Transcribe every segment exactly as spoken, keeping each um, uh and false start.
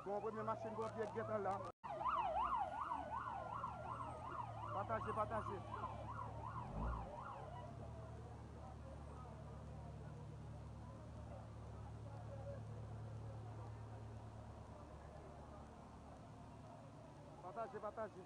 Bon, premye machin ponpye k gentan la. Pataje, pataje. Pataje, pataje.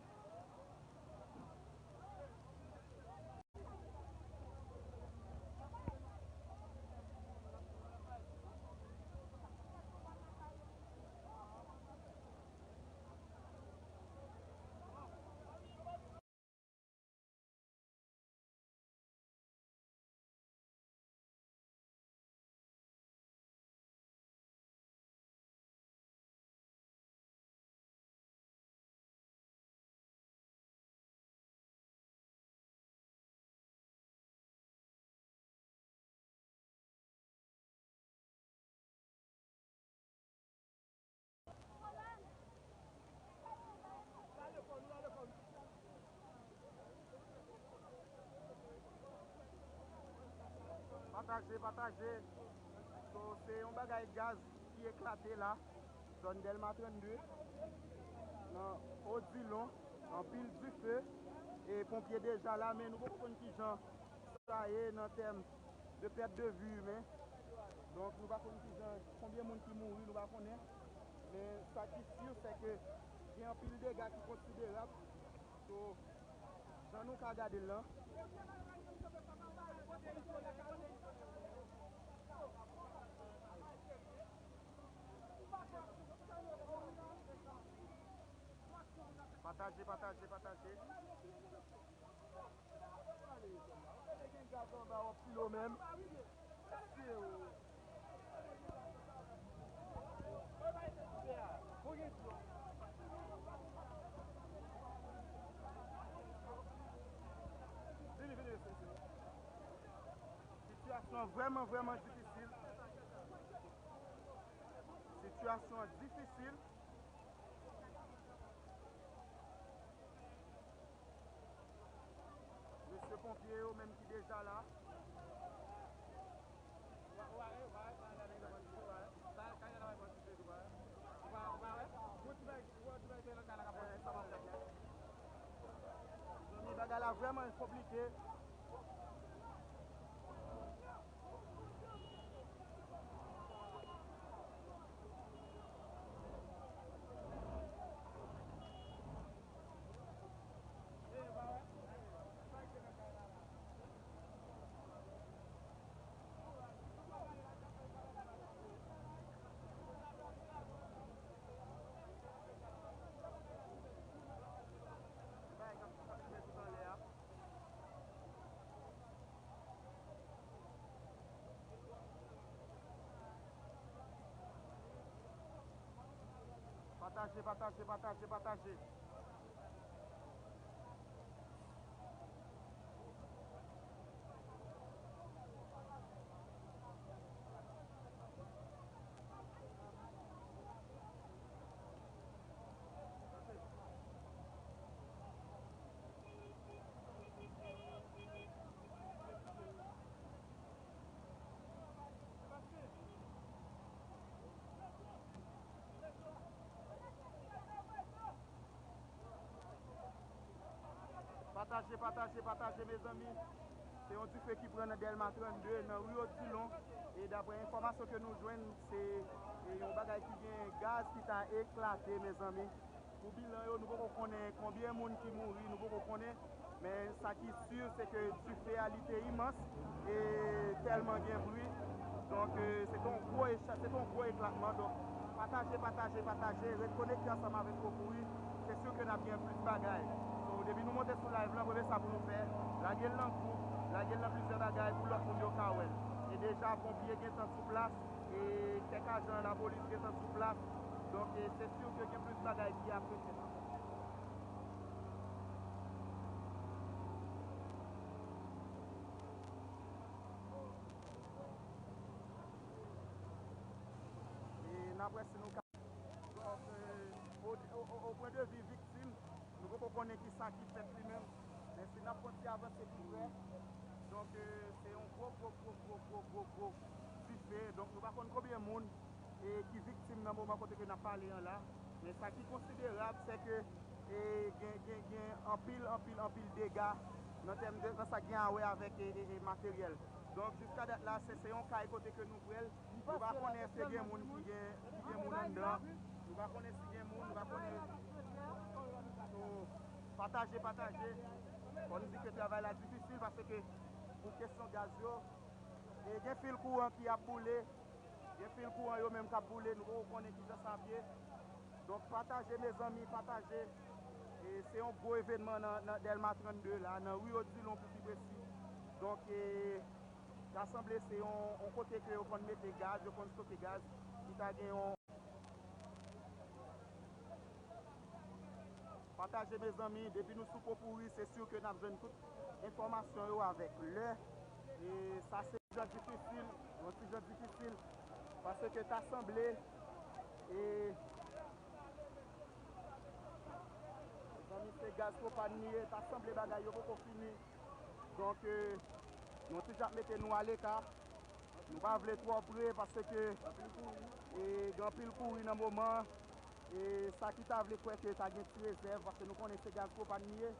Pataje, pataje. So, se yon bagay gaz ki eklate la, zòn Dèlma trannde, nan Odilon, anpil dife, e ponpye deja la, men nou poko konn kijan sa ye nan tèm de pèt de vi imen. Donk, nou pa konn kijan, konbyen moun ki mouri, nou pa konnen. Men sa ki si, se ke gen anpil dega ki konsiderab. So, jan nou ka gade l lan. Pataje, pataje, pataje. Sitiyasyon an vrèman, vrèman difisil. Sitiyasyon an difisil. Mesye ponpye yo menm ki deja la. Mezanmi, bagay la vrèman konplike. Pataje, pataje, pataje, pataje. Pataje, pataje, pataje, mezanmi. Se yon dife ki pran nan Dèlma trannde, nan ri Odilon. E daprè enfòmasyon ke nou jwenn, se, e, yon bagay ki gen gaz ki ta eklate, mezanmi. Pou bilan yo, nou poko konnen konbyen moun ki mouri, nou poko konnen. Men sa ki si, se ke dife a, li te imans e tèlman gen bri. Donk, e, se te yon gwo echa-, se te yon gwo eklatman. Donk, pataje, pataje, pataje, ret konekte ansanm avèk Kokouri. Se si ke n ap gen plis bagay. So, depi nou monte sou live lan, premye sa pou nou fè, lage l nan gwoup, lage l nan plizyè bagay pou lòt moun yo ka wè l. E deja, ponpye gentan sou plas, e kèk ajan lapolis gentan sou plas. Donk, e, se si ke gen plis bagay ki ap fèt. E n ap wè si nou ka, donk, e, o, o, o, o pwen de vi viktim, nou poko konnen ki sa ki fèt li menm. Men si n ap kontinye avanse pi prè, donk, e, se yon gwo, gwo, gwo dife. Donk, nou pa konn konbyen moun e, ki viktim nan moman kote ke n ap pale an la. Men sa ki konsiderab, se ke, e, gen, gen, gen anpil, anpil, anpil dega nan tèm de, nan sa ki gen a wè avèk, e, e, e, materyèl. Donk, jiska dat la, se, se yon kay kote ke nou pral. Nou pa konnen si gen moun ki gen, ki gen moun anndan. Nou pa konnen si gen moun, nou pa konnen. So, pataje, pataje. Fò n di ke travay la difisil paske pou kesyon gaz yo, e gen fil kouran ki ap boule. Gen fil kouran yo menm k ap boule, nou poko konnen kijan sa ap ye. Donk, pataje, mezanmi, pataje. E se yon gwo evènman nan, nan Dèlma trannde la, nan ri Odilon pou pi presi. Donk, e, ta sanble se yon, yon kote ke yo konn mete gaz, yo konn stoke gaz, ki ta gen yon Pataje, mezanmi, depi nou sou Popouri, se si ke n ap jwenn tout enfòmasyon yo avèk lè. E sa se yon ti jan difisil, yon ti jan difisil, paske ta sanble, e, mezanmi, se gaz pwopàn li ye, ta sanble bagay yo poko fini. Donk, e, nou ti jan ap mete nou aleka. Nou pa vle twò pre paske, e, gen anpil kouri nan moman. E sa ki ta vle kwè ke ta gen ti rezèv, paske nou konnen se gaz pwopàn li ye.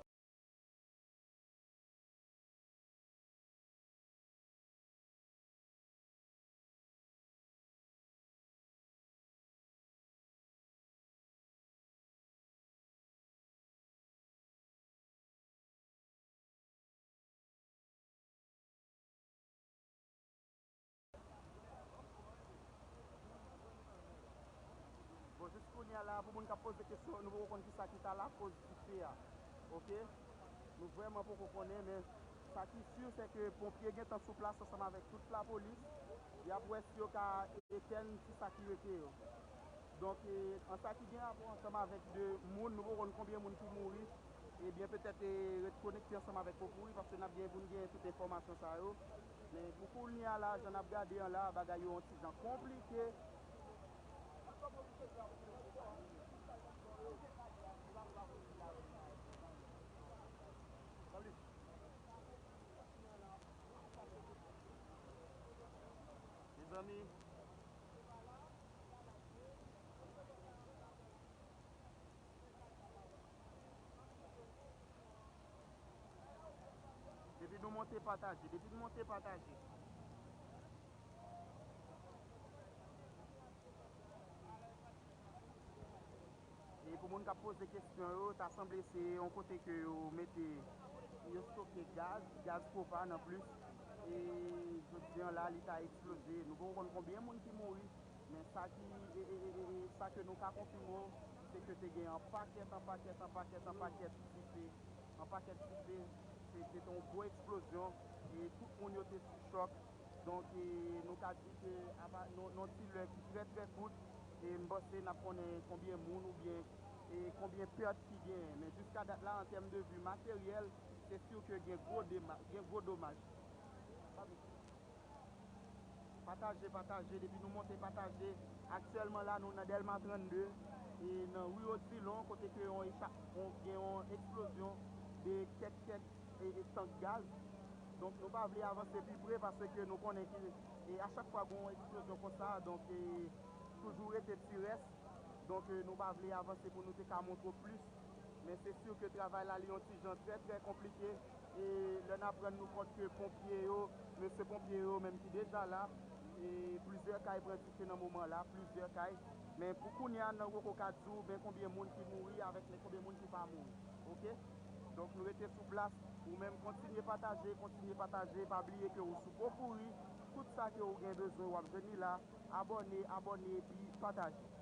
Bon, jis kounye a la, pou moun k ap poze kesyon, nou poko konn kisa ki ta lakoz dife a. Oke? Nou vrèman poko konnen, men sa ki si, se ke ponpye gentan sou plas ansanm avèk tout lapolis. Y ap wè si yo ka etèn ti sa ki rete yo. Donk, e, an sa ki gen rapò ansanm avèk de moun, nou poko konn konbyen moun ki mouri, ebyen, petèt, e, ret konekte ansanm avèk Popouri, paske n ap gen pou n gen tout enfòmasyon sa yo. Men pou kounye a la, jan n ap gade an la, bagay yo yon ti jan konplike. Mezanmi, depi nou monte pataje, depi nou monte pataje. E pou moun k ap poze kesyon yo, ta sanble se yon kote ke yo mete, yo stoke gaz, gaz pwopàn an plis. E jodi an la, li ta eksploze. Nou poko konn konbyen moun ki mouri, men sa ki, e, e, e, e, e, sa ke nou ka konfime w, se ke te gen an pakèt, an pakèt, an pakèt, an pakèt dife, an pakèt dife. Se, se te yon gwo eksplozyon e tout moun yo te sou chòk. Donk, e, nou ka di ke apa, nan, nan ti lè ki trè, trè kout, e m panse n ap konnen konbyen moun oubyen, e, konbyen pèt ki genyen. Men jiska dat la, an tèm de vi materyèl, se si ke gen gwo dema-, gen gwo domaj. Pataje, pataje, depi nou monte pataje. Aktyèlman la, nou nan Dèlma trannde, e nan ri Odilon, kote ke yon echa-, yon, gen yon eksplozyon de kèk, kèk, e, e tank gaz. Donk, nou pa vle avanse pi pre paske nou konnen ke, e, a chak fwa gen yon eksplozyon konsa, donk, e, toujou rete ti rès. Donk, e, nou pa vle avanse pou nou te ka montre w plis. Men se si ke travay la, li yon ti jan trè, trè konplike. E lè n aprann nou kont ke ponpye yo, mesye ponpye yo menm ki deja la, e plizyè kay pran dife nan moman la, plizyè kay. Men pou kounye a, nou poko ka di w men konbyen moun ki mouri avèk men konbyen moun ki pa mouri. Oke? Donk, nou rete sou plas. Ou menm, kontinye pataje, kontinye pataje. Pa bliye ke ou sou Popouri. Tout sa ke ou gen bezwen, w ap jwenn li la. Abòne, abòne, epi pataje.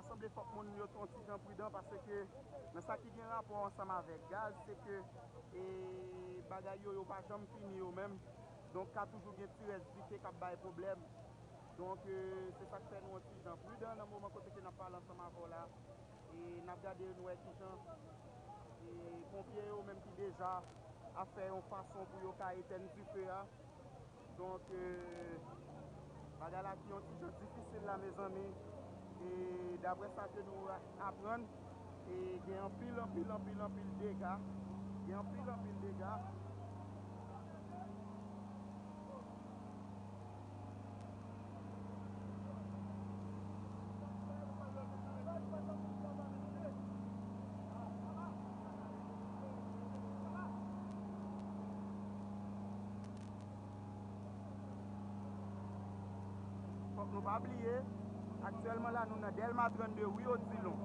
Sanble fòk moun yo yon ti jan pridan, paske nan sa ki gen rapò ansanm avèk gaz, se ke, e, bagay yo, yo pa janm fini yo menm. Donk, ka toujou gen ti rès dife k ap bay pwoblèm. Donk, e, se sa k fè nou yon ti jan pridan nan moman kote ke n ap pale ansanm avè w la. E n ap gade, nou wè ki jan, e, ponpye yo menm ki deja ap fè yon fason pou yo ka etèn dife a. Donk, e, bagay la ki yon ti jan difisil la, mezanmi. E daprè sa ke nou aprann, e gen anpil, anpil, anpil, anpil dega. Gen anpil, anpil dega. Fòk nou pa bliye, aktyèlman la, nou nan Dèlma trannde, wi, Odilon.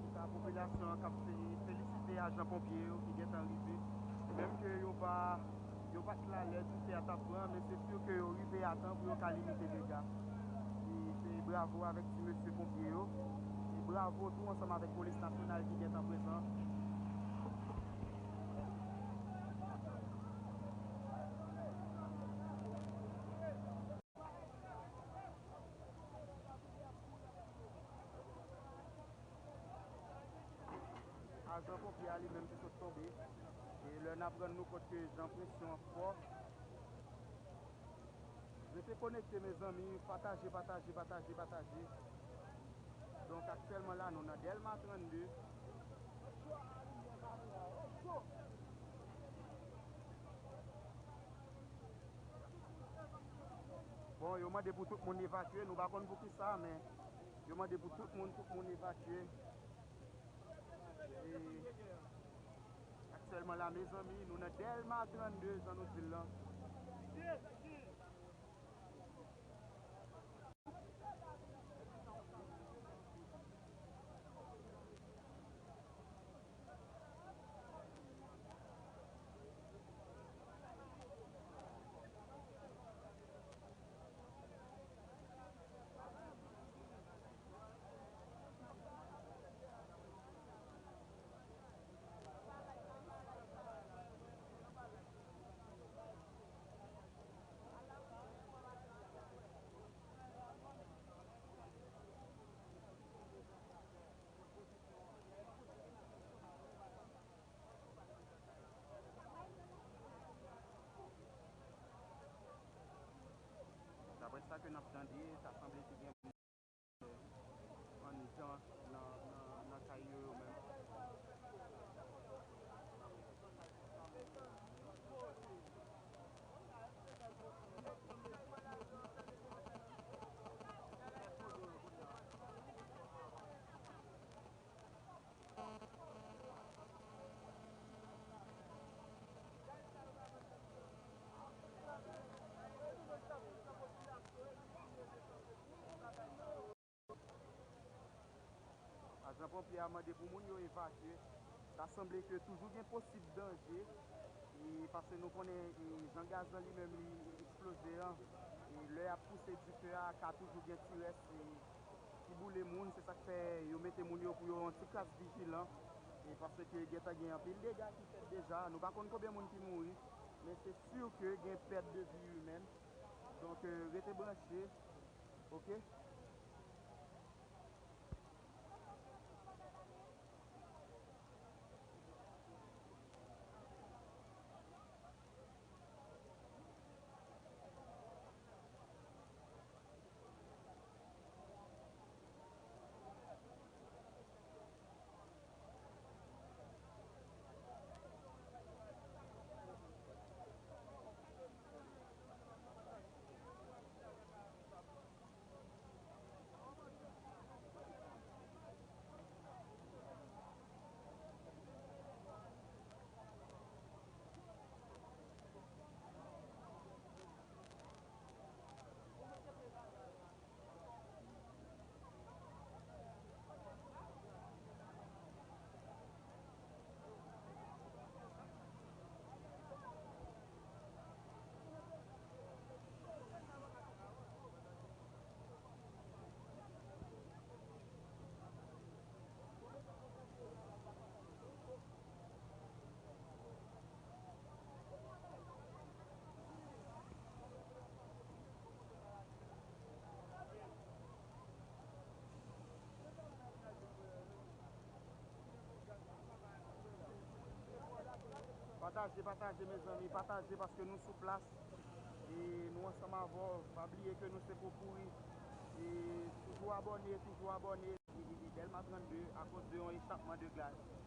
Antouka, popilasyon an k ap fe-, felisite ajan ponpye yo ki gentan rive. Menm ke yo pa, yo pa t la lè dife a t ap pran, men se si ke yo rive a tan pou yo ka limite dega. E se bravo avèk ti mesye ponpye yo. E bravo tou ansanm avèk polis nasyonal ki gentan prezan. Ajan ponpye a li menm ki sot tonbe. E lè n aprann nou kont ke jan presyon an fò. Rete konekte, mezanmi. Pataje, pataje, pataje, pataje. Donk, aktyèlman la, nou nan Dèlma trannde. Bon, yo mande pou tout moun evakye. Nou pa konn poukisa, men yo mande pou tout moun, tout moun evakye. E aktyèlman la, mezanmi, nou nan Dèlma trannde, jan nou di l lan. Daprè sa ke n ap tande, ta sanble te gen moun anndan nan, nan, nan kay yo, yo menm. Ajan ponpye a mande pou moun yo evakye. Ta sanble ke toujou gen posib danje, e paske nou konnen, e, jan gaz lan li menm li eksploze an, e lè y ap pouse dife a, ka toujou gen ti rès, e, ki boule moun. Se sa k fè yo mete moun yo pou yo yon ti kras vijilan, e paske gentan gen anpil dega ki fèt deja. Nou pa konn konbyen moun ki mouri, Men se si ke gen pèt de vi imèn. Donk, euh, rete branche. Ok? Pataje, pataje, mezanmi, pataje paske nou sou plas. E nou ansanm avè w. Pa bliye ke nou se Popouri. E toujou abòne, toujou abòne. E, e, e Dèlma trannde, akoz de yon echapman de gaz.